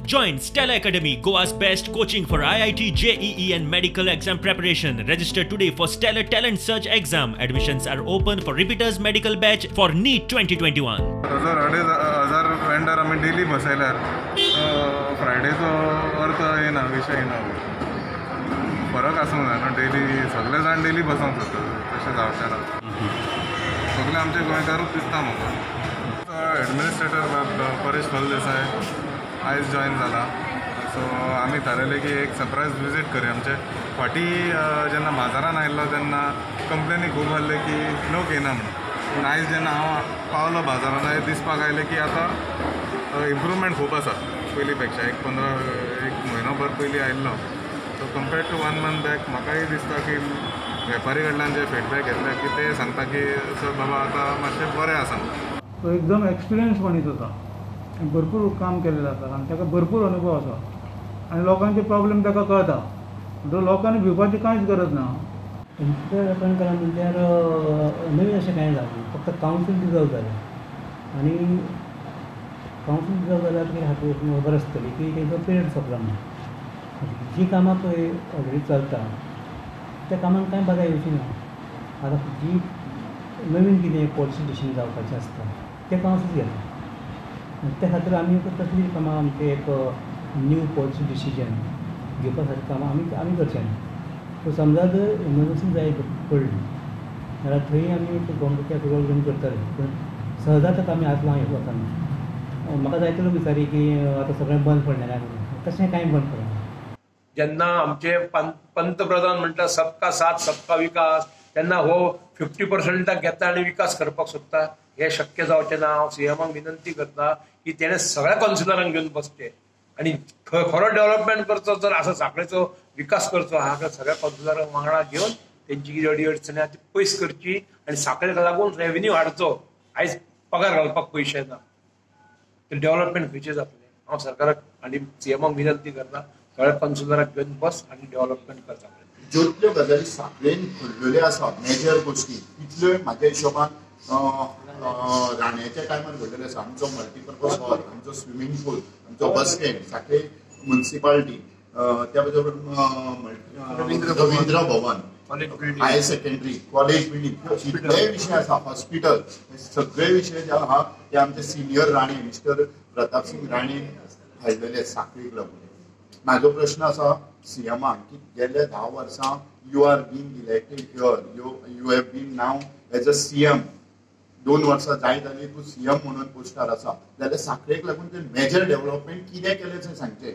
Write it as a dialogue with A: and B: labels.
A: Join Stellar Academy, Goa's best coaching for IIT, JEE and medical exam preparation. Register today for Stellar Talent Search exam. Admissions are open for repeaters medical batch for NEET 2021.
B: हजार 2,500 vendor आमी daily बसयल्यार फ्रायडेचो अर्थ येना, विशय येना. फरक आसूंक जाय न्हू. डेली सगळे जाण डेली बसोंक सोदता, तशें जावचें ना. सगळे आमचे गोंयकारूच दिसता म्हाका. एडमिनिस्ट्रेटर परेश फलदेसाय आयज जॉयन जाला. सो आमी थारायलें की एक सरप्रायज विजीट करया. आमचे फाटीं जेन्ना बाजारान आयिल्लो तेन्ना कंप्लेनी खूब आहले की लोक येना म्हणून. पूण आयज जेन्ना हांव पावलो बाजारान, आयज दिसपाक आयलें की आतां इम्प्रूवमेंट खूब आसा पयलीं पेक्षा. एक 15, एक म्हयनोभर पयलीं आयिल्लो, so compared to one month back म्हाकाय दिसता की वेपारी कडल्यान जे फिडबॅक घेतले की ते सांगता की सर बाबा, आतां मातशें बरें आसा.
C: तो एकदम एक्सपिरियन्स मनीस आसा आनी भरपूर काम केल्लें आसा आनी ताका भरपूर अनुभव आसा आनी लोकांचे प्रॉब्लेम ताका कळटा. म्हणटकच लोकांनी भिवपाची कांयच गरज ना.
D: कन्सिलर करा म्हणल्यार नवीन अशें कांय जावंक ना, फक्त कावन्सील डिजॉल्व जालें. आनी कावन्सील डिजॉल्व जाल्यार कितें खबर आसतली की तेंचो पिरियड सोंपला म्हणून. जी कामां पळय ऑलरेडी चलता त्या कामांक कांय बादा येवची ना. आतां जी नवीन कितें पॉलिसी डिसिजन जावपाचें आसता तें कावन्सील घेता. त्या खातीर आमी तसलीं कामां आमचें एक न्यू पॉलिसी डिसिजन घेवपा सारकीं कामां आमी करचें ना. सो समजा जर इमरजन्सी जाय पडली जाल्यार थंय आमी गव्हर्मेंटाचे अप्रुवल घेवन करतले, पूण सहजा ताका आमी हात लावंक वचना. म्हाका जायते लोक विचारी की आतां सगळें बंद पडलें काय म्हणून. तशें कांय बंद पडना.
E: जेन्ना आमचे पंतप्रधान म्हणटा सबका साथ सबका विकास, तेन्ना हो 50%क घेता आनी विकास करपाक सोदता, हें शक्य जावचें ना. हांव सीएमाक विनंती करता की तेणें सगळ्या कावन्सिलरांक घेवन बसचें आनी खरो डेव्हलपमेंट करचो जर आसा, सांखळेचो विकास करचो आहा, सगळ्या कावन्सिलरांक वांगडा घेवन तेंची कितें अडी अडचणी आहा ती पयस करची आनी सांखळेक लागून रेवेन्यू हाडचो. आयज पगार घालपाक पयशे ना तर डेव्हलपमेंट खंयचें जातलें? हांव सरकाराक आनी सीएमाक विनंती करता, सगळ्या कावन्सिलराक घेवन बस आनी डेव्हलपमेंट कर सांखळे.
F: ज्योतल्यो गजाली सांखळेन घडलेल्यो आसा, मेजर गोश्टी, तितल्यो म्हाज्या हिशोबान राण्याच्या टायमार घडलेल्यो आसा. आमचो मल्टीपर्पज हॉल, आमचो स्विमींग पूल, आमचो बस स्टँड, सांखळे मुन्सिपाल्टी, त्या बरोबर Ravindra Bhavan, higher secondary college building, जितले विशय आसा, हॉस्पिटल, हे सगळे विशय जे आहा ते आमचे सिनियर राणे, मिस्टर प्रतापसिंग राणे हाडलेले सांखळीक लागून. म्हाजो प्रश्न आसा सीएमाक की गेल्या 10 वर्सां you are being elected here, you have been now as a CM, 2 वर्सां जायत जाली तूं सीएम म्हणून पोस्टार आसा, जाल्यार सांखळेक लागून ते मेजर डेव्हलपमेंट कितें केलें तें सांगचें.